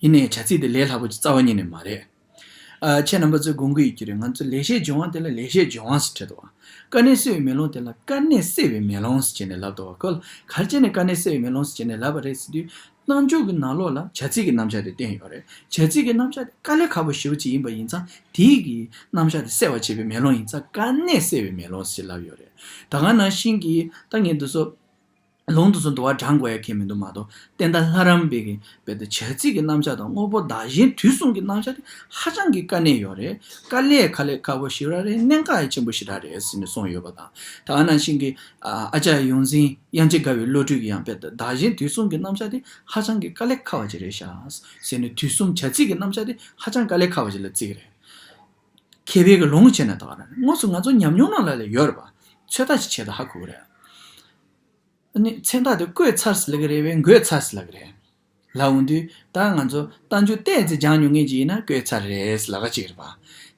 ཡིན་ནའི་བྱ་ཚིག་དེ་ལས་སླ་པོ་ཅིག་རྩ་བ་ཉིད་ནས་མ་རེད། ཨ། ཁྱེད་རྣམ་པ་ཚོས་དགོངས་ཀྱི་ཡོད་ཀྱི་རེད། ང་ཚོ་ལེགས་བཤད་ལྗོན་དབང་དེ་ལ་ལེགས་བཤད་ལྗོན་དབང་ཟེར་བྲིས་འདུག་ཨ། དཀའ་གནད་གསལ་བའི་མེ་ལོང་དེ་ལ་དཀའ་གནད་གསལ་བའི་མེ་ལོང་ཟེར་བྱས་ནས་ལབ་འདུག་ཨ། ཁོ་ལ་ག་རེ་བྱས་ནས་དཀའ་གནད་གསལ་བའི་མེ་ལོང་ཟེར་བྱས་ནས་ལབ་པ་རེད་ཟེར་དུས། རྣམ་འཇོག་གི་ནང་ལོགས་ལ་བྱ་ཚིག་གི་རྣམ་གཞག་དེ་བསྟན་ཡོད་རེད། བྱ་ཚིག་གི་རྣམ་གཞག་དེ་དཀའ་ལས་ཁག་པོ་ཞེ་པོ་ཅིག་ཡིན་པ་ཡིན་ཙང་དེའི་གི་རྣམ་གཞག་དེ་གསལ་བར་བྱེད་པའི་མེ་ལོང་ཡིན་ཙང་དཀའ་གནད་གསལ་བའི་མེ་ལོང་ཞེས་ལབ་ཡོད་རེད། ད་ག་ནང་བཞིན་གྱི་ད་ངས་འདི་ཚོ་ལུང་དུ་སོང་འདུལ་བ་བགྲང་དགོས་ཡ་གལ་མི་འདུག་མ་གཏོགས་བསྟན་དར་ལྷ་རམས་པའི་གི་རྦད་དེ་བྱ་ཚིག་གི་རྣམ་གཞག་དང་དངོས་པོ་བདག་གཞན་དུས་གསུམ་གྱི་རྣམ་གཞག་དེ་ཧ་ཅང་གི་དཀའ་གནད་ཡོད་རེད། དཀའ་ལས་དཀའ་ལས་ཁག་པོ་ཞེ་དྲག་རེད། གནད་འགག་ཡང་ཆེན་པོ་ཞེ་དྲག་རེད་ཟེར་ནས་གསུངས་ཡོད་པ་དང་། ད་ག་ནང་བཞིན་གྱི་ཨ་ཨ་ཅག་ཡོངས་འཛིན་དབྱངས་ཅན་དགའ་བའི་བློ་གྲོས་ཀྱི་ཡང་རྦད་དེ་བདག་གཞན་དུས་གསུམ་གྱི་རྣམ་གཞག་དེ་ཧ་ཅང་གི་དཀའ་ལས་ཁག་པ་ཅིག་རེད་ཤག་ཟེར་ནས་དུས་གསུམ་བྱ་ཚིག་གི་རྣམ་གཞག་དེ་ཧ་ཅང་དཀའ་ལས་ཁག་པ་ཅིག་ལ་བརྩི་གི་རེད། མཁས་པའི་གི་ལུང་བྱས་ན་ད་ག་རང་དངོས་སུ་ང་ཚོ་ཉམས་མྱོང་ནང་ལ་ལ་ཡོད་རེད་པ། ཚོད་ལྟ་ཞིག་བྱས་ད་ཧ་གོ་གི་རེད། ཨ་ནི་མཚན་རྟགས་དེ་བཀོད་ཚར་ཟེར་ལབ་ཀྱི་རེད་པས་འགོད་ཚར་ཟེར་ལབ་ཀྱི་རེད། ལབ་འོང་དུས་ད་ང་ཚོ་རྟགས་འཇུག་ཏོག་ཙམ་སྦྱང་མྱོང་མཁན་ཅིག་ཡིན་ན་བཀོད་ཚར་རེད་ཟེར་ལབ་ཀ་ཅིག་རེད་པ།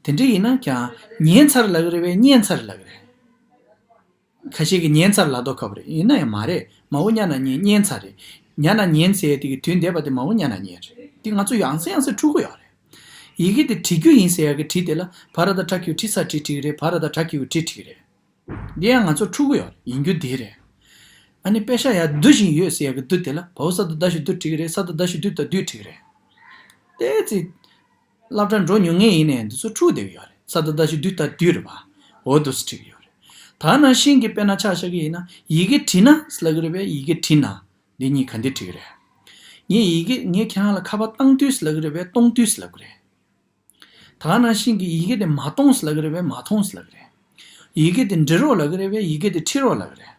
དེ་འདྲ་ཡིན་ན་ཀྱང་ཉན་ཚར་ལབ་ཀྱི་རེད་པས་ཉན་ཚར་ལབ་ཀྱི་རེད། ཁ་ཤས་ཀྱིས་ཉན་ཚར་ལབ་མདོག་ཁ་པོ་རེད། ཡིན་ན་ཡང་མ་རེད། མ་འོ་ཉན་ན་ཉན་ཉན་ཚར་རེད། ཉན་ན་ཉན་ཟེར་ཡས་དེ་གི་དུས་འདས་པ་དེ་མ་འོ་ཉན་ན་ཉན་རེད། དེ་ང་ཚོ་ཡང་སེ་ཡང་སེ་འཁྲུལ་གྱི་ཡོད་རེད། ཡི་གེ་དེ་བྲི་རྒྱུ་ཡིན་ཟེར་ཡ་གི་བྲི་དེ་ལ་བ་ར་བཏགས་བྲ་གི་གུ་བྲི་ས་བྲི་བྲི་གི་རེད། བ་ར་བཏགས་བྲ་གི་གུ་བྲི་བྲི་གི་རེད། འདི་ཡང་ང་ཚོ་འཁྲུལ་གྱི་ཡོད་རེད། ཡིན་རྒྱུ་འདི་རེད། ཨ་ནི་དཔེ་ཤག་ཡ་བསྡུ་བཞིན་ཡོད་ཟེར་ཡ་གི་བསྡུ་དེ་ལ་བའོ་ས་བཏགས་བདའ་ཞབས་བསྡུ་བྲི་གི་རེད། ས་བཏགས་བདའ་ཞབས་བསྡུ་ད་བསྡུས་བྲི་གི་རེད། ཏོག་ཙམ་སློབ་གྲྭ་འགྲོ་མྱོང་མཁན་ཡིན་ནའི་འདི་ཚོ་འཁྲུལ་བསྡད་ཀྱི་ཡོད་རེད། ས་བཏགས་བདའ་ཞབས་བསྡུ་ད་བསྡུས་རེད་པ། འོ་འདུག་སེ་བྲིས་ཀྱི་ཡོད་རེད། ད་ནང་བཞིན་གྱི་དཔེར་ན་ཆ་བཞག་གི་ཡིན་ན་ཡི་གེ་བྲིས་ན་ཟེར་ལབ་ཀྱི་རེད་པས་ཡི་གེ་བྲིས་ན། འདི་གཉིས་ག་འདྲ་བྲིས་ཀྱི་རེད། ངས་ཡི་གེ་ངས་ཁྱེད་རང་ལ་ཁ་པར་བཏང་དུས་ཟེར་ལབ་ཀྱི་རེད་པས་གཏོང་དུས་ཟེར་ལབ་ཀྱི་རེད། ད་ག་ནང་བཞིན་གྱི་ཡི་གེ་དེ་མ་གཏོང་ཟེར་ལབ་ཀྱི་རེད་པས་མ་མཐོང་ཟེར་ལབ་ཀྱི་རེད། ཡི་གེ་དེ་འབྲི་རོགས་ལབ་ཀྱི་རེད་པས་ཡི་གེ་དེ་བྲི་རོགས་ལབ་ཀྱི་རེད།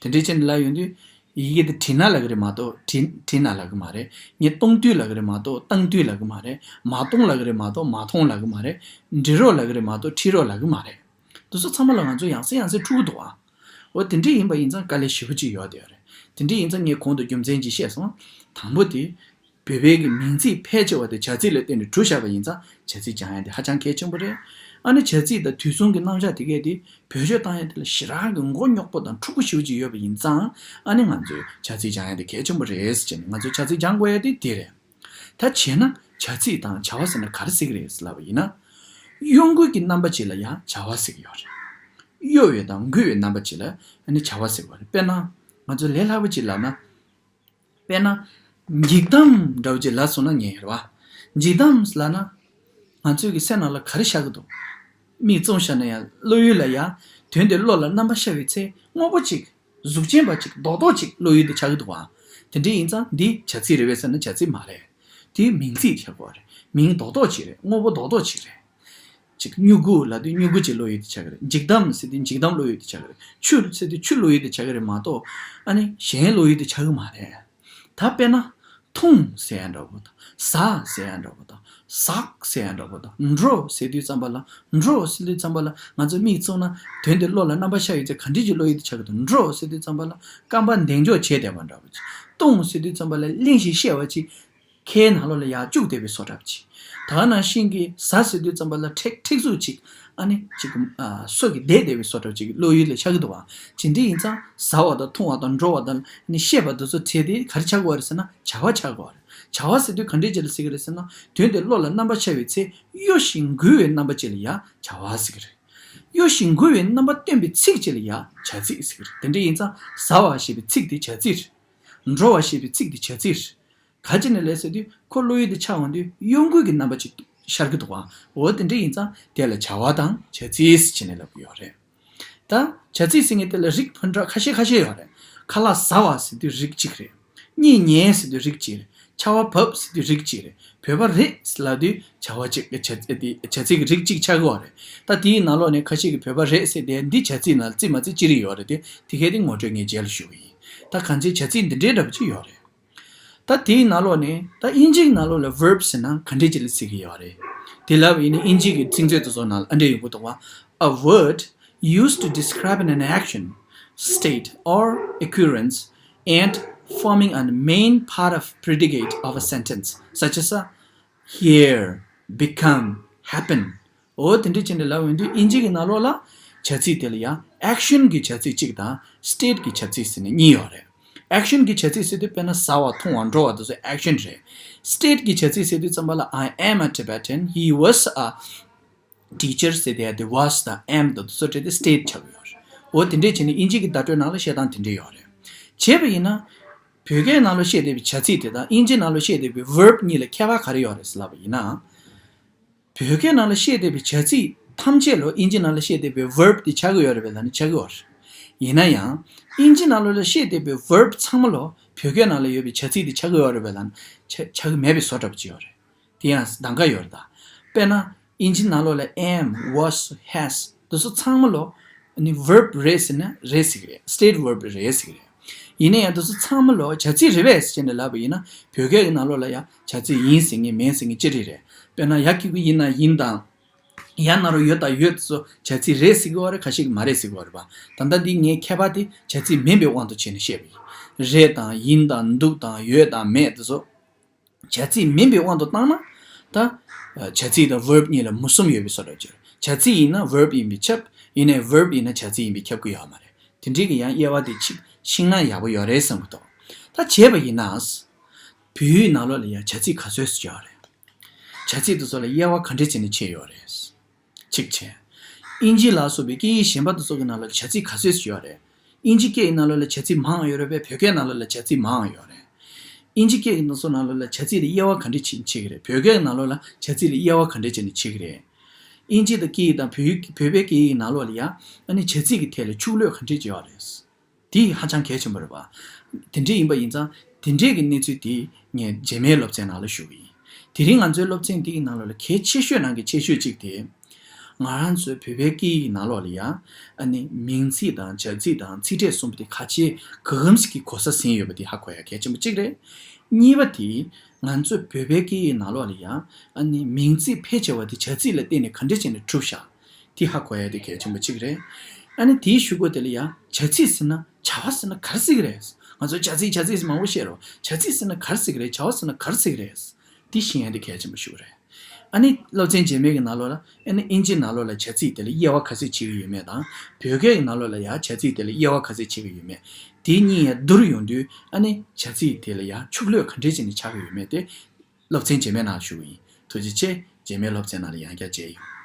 དེ་འདྲའི་ཅན་དེ་ལབ་ཡོང་དུས་ཡི་གེ་དེ་བྲིས་ན་ལབ་ཀྱི་རེད་མ་གཏོགས་བྲིས་བྲིས་ན་ལབ་ཀྱི་མ་རེད། ངས་གཏོང་དུས་ལབ་ཀྱི་རེད་མ་གཏོགས་བཏང་དུས་ལབ་ཀྱི་མ་རེད། མ་གཏོང་ལབ་ཀྱི་རེད་མ་གཏོགས་མ་མཐོང་ལབ་ཀྱི་མ་རེད། འབྲི་རོགས་ལབ་ཀྱི་རེད་མ་གཏོགས་བྲི་རོགས་ལབ་ཀྱི་མ་རེད། དེ་ཚོ་ཚང་མ་ལ་ང་ཚོ་ཡང་སེ་ཡང་སེ་འཁྲུལ་གྱི་འདུག་ཨ། འོ་དེ་འདྲ་ཡིན་པ་ཡིན་ཙང་དཀའ་ལས་ཞེ་པོ་ཅིག་ཡོད་བསྡད་ཡོད་རེད། དེ་འདྲ་ཡིན་ཙང་ངས་གོང་དུ་རྒྱུ་མཚན་ཅིག་བཤད་སོང་། དང་པོ་དེ། བོད་པའི་གི་མིང་ཚིག་ཕལ་ཆེ་བ་དེ་བྱ་ཚིག་ལ་བརྟེན་ནས་གྲུབ་བཞག་པ་ཡིན་ཙང་བྱ་ཚིག་སྦྱང་ཡ་དེ་ཧ་ཅང་གལ་ཆེན་པོ་རེད། ཨ་ནི་བྱ་ཚིག་དང་དུས་གསུམ་གྱི་རྣམ་གཞག་དེ་གས་དེ་བེད་སྤྱོད་བཏང་ཡ་དེ་ལ་ཞེ་དྲག་གི་མགོ་རྙོག་པོ་དང་འཁྲུག་པོ་ཞེ་པོ་ཅིག་ཡོད་པ་ཡིན་ཙང་ཨ་ནི་ང་ཚོས་བྱ་ཚིག་སྦྱང་ཡ་དེ་གལ་ཆེན་པོ་རེད་ཟེར་བྱས་ནས་ང་ཚོས་བྱ་ཚིག་སྦྱང་དགོས་ཡ་དེ་དེ་རེད། ད་བྱས་ན་བྱ་ཚིག་དང་བྱ་བ་ཟེར་ན་ག་རེ་ཟེར་གི་རེད་ཟེར་ལབ་པ་ཡིན་ན། གཡོ་འགུལ་གྱི་རྣམ་པ་ཅིག་ལ་ཡང་བྱ་བ་ཟེར་གི་ཡོད་རེད། གཡོ་བའི་དང་འགུལ་བའི་རྣམ་པ་ཅིག་ལ་ཨ་ནི་བྱ་བ་ཟེར་གི་ཡོད་རེད། དཔེར་ན། ང་ཚོས་ལས་སླ་པོ་ཅིག་ལབ་ན། དཔེར་ན། འགྱིག་དམ་འདྲ་བོ་ཅིག་ལབ་སོང་ན་ཉན་རེད་བ། འགྱིག་དམ་ལབ་ན། ང་ཚོའི་གི་སེམས་ནང་ལ་ག་རེ་ཤར་གི་འདུག་མིག་བཙུམས་བཞག་ན་ཡང་བློ་ཡུལ་ལ་ཡང་དོན་དེ་བློ་ལ་རྣམ་པ་ཤར་བའི་ཚེ་དངོས་པོ་ཅིག་གཟུགས་ཅན་པ་ཅིག་རྡོག་རྡོག་ཅིག་བློ་ཡུལ་དུ་ཤར་གི་འདུག་བ། དེ་འདྲ་ཡིན་ཙང་འདི་བྱ་ཚིག་རེད་པས་ཟེར་ན་བྱ་ཚིག་མ་རེད། དེ་མིང་ཚིག་ཆགས་ཀྱི་ཡོད་རེད། མིང་རྡོག་རྡོག་ཅིག་རེད། དངོས་པོ་རྡོག་རྡོག་ཅིག་རེད། ཅིག་སྨྱུ་གུ་ལབ་དུས་སྨྱུ་གུ་ཅིག་བློ་ཡུལ་དུ་ཆགས་ཀྱི་རེད། འགྱིག་དམ་ཟེར་དུས་འགྱིག་དམ་བློ་ཡུལ་དུ་ཆགས་ཀྱི་རེད། ཆུ་ཟེར་དུས་ཆུ་བློ་ཡུལ་དུ་ཆགས་ཀྱི་རེད་མ་གཏོགས། ཨ་ནི་གཞན་བློ་ཡུལ་དུ་ཆགས་ཀྱི་མ་རེད། ད་དཔེར་ན། འཐུང་ཟེར་ཡ་འདྲ་པོ་དང་། ཟ་ཟེར་ཡ་འདྲ་པོ་དང་། ཟག་ཟེར་ཡ་འདྲ་པོ་དང་། འགྲོ་ཟེར་དུས་ཙམ་པ་ལ། འགྲོ་ཟེར་དུས་ཙམ་པ་ལ་ང་ཚོ་མིག་བཙུམ་ན་དོན་དེ་བློ་ལ་རྣམ་པ་ཤར་ཡོད་ཚེ་ག་འདྲ་ཅིག་བློ་ཡུལ་དུ་ཆགས་ཀྱི་འདུག་འགྲོ་ཟེར་དུས་ཙམ་པ་ལ་རྐང་པ་འདེགས་འཇོག་བྱས་བསྡད་པ་འདྲ་པོ་ཅིག་འཐུང་ཟེར་དུས་ཙམ་པ་ལ་གླེང་ཞིང་བཤད་པ་ཅིག་ཁའི་ནང་ལོགས་ལ་ཡར་བཅུག་བསྡད་པའི་བཟོ་འདྲ་ཅིག་ད་ག་ནང་བཞིན་གྱི་ཟ་ཟེར་དུས་ཙམ་པ་ལ་ཐེག་ཐེག་ཟུག་ཅིག་ཨ་ནི་ཅིག་ཨ་སོ་གི་བསྡད་བསྡད་པའི་བཟོ་འདྲ་ཅིག་བློ་ཡུལ་ལ་ཤར་གི་འདུག་བ། ཇི་འདྲ་ཡིན་ཙང་ཟ་བ་དང་འཐུང་བ་དང་འགྲོ་བ་དང་ཨ་ནི་བཤད་པ་དེ་ཚོ་བྲལ་ཏེ་ག་རེ་ཆགས་ཀྱི་ཡོད་རེད་ཟེར་ན་བྱ་བ་ཆགས་ཀྱི་ཡོད་རེད། བྱ་བ་ཟེར་དུས་ག་འདྲའི་ཅིག་ལ་ཟེར་གི་རེད་ཟེར་ན་དོན་དེ་བློ་ལ་རྣམ་པ་ཤར་བའི་ཚེ་གཡོ་ཞིང་འགུལ་བའི་རྣམ་པ་ཅིག་ལ་ཡང་བྱ་བ་ཟེར་གི་རེད། གཡོ་ཞིང་འགུལ་བའི་རྣམ་པ་སྟོན་པའི་ཚིག་ཅིག་ལ་ཡང་བྱ་ཚིག་ཟེར་གི་རེད། དེ་འདྲ་ཡིན་ཙང་ཟ་བ་ཞེས་པའི་ཚིག་དེ་བྱ་ཚིག་རེད། འགྲོ་བ་ཞེས་པའི་ཚིག་དེ་བྱ་ཚིག་རེད། ག་ཅི་ནས་ལས་ཟེར་དུས་ཁོ་བློ་ཡུལ་དུ་ཆགས་འོང་དུས་གཡོ་འགུལ་གྱི་རྣམ་པ་ཅིག་ཤར་གྱི་འདུག་ག་འོ་དེ་འདྲ་ཡིན་ཙང་དེ་ལ་བྱ་བ་དང་བྱ་ཚིག་ཟེར་ནས་ལབ་ཀྱི་ཡོད་རེད། ད་བྱ་ཚིག་ཟེར་མཁན་དེ་ལ་རིགས་ཕུན་ཚོགས་ཁ་ཤས་ཁ་ཤས་ཡོད་རེད། ཁ་ལག་ཟ་བ་ཟེར་དུས་རིགས་གཅིག་རེད། གཉིད་ཉལ་ཟེར་དུས་རིགས་གཅིག་རེད། ཆར་པ་བབས་ཟེར་དུས་རིགས་གཅིག་རེད། བོད་པ་རེད་ཟེར་ལབ་དུས་བྱ་བ་གཅིག་བྱ་བྱ་ཚིག་གི་རིགས་གཅིག་ཆགས་ཀྱི་ཡོད་རེད། ད་དེའི་ནང་ལོགས་ནས་ཁ་ཤས་ཀྱིས་བོད་པ་རེད་ཟེར་དེ་འདི་བྱ་ཚིག་ནང་བརྩི་མ་བརྩི་ཅི་རིགས་ཡོད་རེད་དེ་དེ་གས་དེ་ངོ་སྤྲོད་ངས་རྗེས་ལ་ཞུ་གི་ཡིན། ད་གང་ཅིའི་བྱ་ཚིག་འདི་འདྲའི་འདྲ་པོ་ཅིག་ཡོད་རེད། ད་དེའི་ནང་ལོགས་ནས་ད་དབྱིན་ཇིའི་ནང་ལོགས་ལ་verb་ཟེར་ན་ག་འདྲས་ཅིག་ལ་ཟེར་གྱི་ཡོད་རེད། དེ་ལབ་ཡིན་ན་དབྱིན་ཇིའི་གི་ཚིག་མཛོད་དེ་ཚོ་ནང་ལ་ཨ་འདྲས་ཡོང་གི་འདུག་བ། A word used to describe an action, state, or occurrence and forming a main part of predicate of a sentence, such as a hear, become, happen. འོ་དེ་འདྲ་བྱས་ནས་ལབ་ཡོང་དུས་དབྱིན་ཇི་གི་ནང་ལོགས་ལ་བྱ་ཚིག་དེ་ལ་ཡང་action གི་བྱ་ཚིག་གཅིག་དང་state གི་བྱ་ཚིག་ཟེར་ནས་གཉིས་ཡོད་རེད། action གི་བྱ་ཚིག་ཟེར་དུས་དཔེར་ན་ཟ་བ་འཐུང་བ་འགྲོ་བ་དེ་ཚོ་action རེད། state གི་བྱ་ཚིག་ཟེར་དུས་ཙམ་པ་ལ། I am a Tibetan, he was a teacher ཟེར་དེ་ཡ་དེ་was དང་am དང་དེ་ཚོ་བྲིས་ཏེ་state ཆགས་ཀྱི་ཡོད་རེད། འོ་དེ་འདྲས་བྱས་ནས་དབྱིན་ཇི་གི་བརྡ་སྤྲོད་ནང་ལ་བཤད་སྟངས་དེ་འདྲས་ཡོད་རེད། བྱས་པ་ཡིན་ན། བོད་སྐད་ནང་ལ་བཤད་བསྡད་པའི་བྱ་ཚིག་དེ་དང་དབྱིན་ཇི་ནང་ལ་བཤད་བསྡད་པའི་verb གཉིས་ལ་ཁྱད་པར་ག་རེ་ཡོད་རེད་ཟེར་ལབ་པ་ཡིན་ན། བོད་སྐད་ནང་ལ་བཤད་བསྡད་པའི་བྱ་ཚིག་ཐམས་ཅད་ལ་དབྱིན་ཇི་ནང་ལ་བཤད་བསྡད་པའི་verb དེ་ཆགས་ཀྱི་ཡོད་རེད་པས་ལབ་ན་ཆགས་ཀྱི་ཡོད་རེད། ཡིན་ན་ཡང་། དབྱིན་ཇི་ནང་ལོགས་ལ་བཤད་བསྡད་པའི་verb ཚང་མ་ལ་བོད་སྐད་ནང་ལ་ཡོད་པའི་བྱ་ཚིག་དེ་ཆགས་ཀྱི་ཡོད་རེད་པས་ལབ་ན་ཆ་ཆགས་ཀྱི་མེད་པའི་བཟོ་འདྲ་པོ་ཅིག་ཡོད་རེད། དེ་ཡང་གདམ་ག་ཡོད་རེད་ད། དཔེར་ན། དབྱིན་ཇི་ནང་ལོགས་ལ་am, was, has དེ་ཚོ་ཚང་མ་ལོ། ནི་verb རེད་ཟེར་ན་རེད་ཟེར་གི་རེད། state verb རེད་ཟེར་གི་རེད། ཡིན་ན་ཡང་དེ་ཚོ་ཚང་མ་ལོ་བྱ་ཚིག་རེད་པས་ཟེར་ནས་ལབ་པ་ཡིན་ན་བོད་སྐད་ཀྱི་ནང་ལོགས་ལ་ཡང་བྱ་ཚིག་ཡིན་ཟེར་མཁན་མིན་ཟེར་མཁན་ཅི་རིགས་རེད། དཔེར་ན་ཡ་གི་གུ་ཡིན་ན་ཡིན་དང་། ཡ་ན་རོ་ཡོད་དང་ཡོད་དེ་ཚོ་བྱ་ཚིག་རེད་ཟེར་གི་ཡོད་རེད། ཁ་ཤས་ཀྱིས་མ་རེད་ཟེར་གི་ཡོད་རེད་པ། ད་ལྟ་འདི་ངའི་མཁས་པ་དེ་བྱ་ཚིག་མིན་པའི་དབང་དུ་བྱས་ནས་བཤད་པ་ཡིན། རེད་དང་ཡིན་དང་འདུག་དང་ཡོད་དང་མེད་དེ་ཚོ། བྱ་ཚིག་མིན་པའི་དབང་དུ་བཏང་ན། ད། བྱ་ཚིག་དང་verb གཉིས་ལ་མུ་གསུམ་ཡོད་པའི་བཟོ་འདྲ་ཅིག་བྱ་ཚིག་ཡིན་ན་verb ཡིན་པས་ཁྱབ། ཡིན་ནའི་verb ཡིན་ན་བྱ་ཚིག་ཡིན་པས་ཁྱབ་ཀྱི་ཡོད་མ་རེད། དེ་འདྲའི་གི་ཡང་དབྱེ་བ་དེ་ཕྱིན་ཕྱིན་ན་ཡག་པོ་ཡོད་རེད་བསམ་གི་འདུག་ད་བྱས་པ་ཡིན་ན། བོད་ཡིག་ནང་ལོགས་ལ་ཡང་བྱ་ཚིག་ག་ཚོད་ཅིག་ཡོད་རེད། བྱ་ཚིག་དེ་ཚོ་ལ་དབྱེ་བ་ག་འདྲས་བྱས་ནས་ཕྱེ་ཡོད་རེད། གཅིག་བྱས། དབྱིན་ཇི་ལ་སོགས་པའི་སྐད་ཡིག་གཞན་པ་དེ་ཚོ་གི་ནང་ལོགས་ལ་བྱ་ཚིག་ག་ཚོད་ཅིག་ཡོད་རེད། དབྱིན་ཇི་སྐད་ཡིག་ནང་ལོགས་ལ་བྱ་ཚིག་མང་ཡོད་རེད་པས་བོད་སྐད་ནང་ལོགས་ལ་བྱ་ཚིག་མང་ཡོད་རེད། དབྱིན་ཇི་སྐད་ཡིག་དེ་ཚོ་ནང་ལོགས་ལ་བྱ་ཚིག་ལ་དབྱེ་བ་ག་འདྲས་ཕྱེ་ཕྱེ་གི་རེད། བོད་སྐད་ནང་ལོགས་ལ་བྱ་ཚིག་ལ་དབྱེ་བ་ག་འདྲས་བྱས་ནས་ཕྱེ་གི་རེད། དབྱིན་ཇི་དང་སྐད་ཡིག་དང་བོད་ཡིག་བོད་པའི་སྐད་ཡིག་ནང་ལོགས་ལ་ཡང་ཨ་ནི་བྱ་ཚིག་གི་ཐད་ལ་ཕྱོགས་བསླུས་ག་འདྲས་ཅིག་ཡོད་རེད། དེ་ཧ་ཅང་གལ་ཆེན་པོ་རེད་པ། དེ་འདྲས་ཡིན་པ་ཡིན་ཙང་དེ་འདྲས་ཀྱི་གནས་ཚུལ་དེ་ངས་རྗེས་མའི་སློབ་ཚན་ནང་ལ་ཞུ་གི་ཡིན། དེ་རིང་ང་ཚོའི་སློབ་ཚན་འདི་གི་ནང་ལོགས་ལ་གལ་ཆེ་ཤོས་ནང་གི་ཆེ་ཤོས་གཅིག་དེ། ང་རང་ཚོའི་བོད་པའི་སྐད་ཡིག་ནང་ལོགས་ལ་ཡང་ཨ་ནི་མིང་ཚིག་དང་བྱ་ཚིག་དང་ཚིག་ཕྲད་གསུམ་པོ་དེ་ག་ཅི་གང་ཞིག་གི་གོ་ས་ཟིན་ཡོད་པ་དེ་ཧ་གོ་ཡ་གལ་ཆེན་པོ་གཅིག་རེད། གཉིས་པ་དེ། ང་ཚོའི་བོད་པའི་སྐད་ཡིག་ནང་ལོགས་ལ་ཡང་ཨ་ནི་མིང་ཚིག་ཕལ་ཆེ་བ་དེ་བྱ་ཚིག་ལ་བརྟེན་ནས་ག་འདྲ་བྱས་ནས་གྲུབ་བཞག་དེ་ཧ་གོ་ཡ་དེ་གལ་ཆེན་པོ་གཅིག་རེད། ཨ་ནི་དེའི་གཞུག་གུ་དེ་ལ་ཡང་བྱ་ཚིག་ཟེར་ན་བྱ་བ་ཟེར་ན་ག་རེ་ཟེར་གི་རེད། ང་ཚོ་བྱ་ཚིག་བྱ་ཚིག་ཟེར་མང་པོ་བཤད་རོགས། བྱ་ཚིག་ཟེར་ན་ག་རེ་ཟེར་གི་རེད། བྱ་བ་ཟེར་ན་ག་རེ་ཟེར་གི་རེད། དེ་ཤེས་ཡ་དེ་གལ་ཆེན་པོ་ཞིག་རེད། ཨ་ནི་སློབ་ཚན་རྗེས་མའི་གི་ནང་ལོགས་ལ་ཨ་ནི་དབྱིན་ཇིའི་ནང་ལོགས་ལ་བྱ་ཚིག་དེ་ལ་དབྱེ་བ་ག་ཚོད་ཕྱེ་གི་ཡོད་མེད་དང་བོད་སྐད་ཀྱི་ནང་ལོགས་ལ་ཡང་བྱ་ཚིག་དེ་ལ་དབྱེ་བ་ག་ཚོད་ཕྱེ་གི་ཡོད་མེད། དེ་གཉིས་ཡང་བསྡུར་ཡོང་དུས་ཨ་ནི་བྱ་ཚིག་དེ་ལ་ཡང་ཕྱོགས་བསླུས་ག་འདྲས་བྱས་ནས་ཆགས་ཀྱི་ཡོད་མེད་དེ། སློབ་ཚན་རྗེས་མའི་ནང་ཞུ་གི་ཡིན། ཐུགས་རྗེ་ཆེ། རྗེས་མའི་སློབ་ཚན་ནང་ལ་ཡང་བསྐྱར་མཇལ་ཡོང་།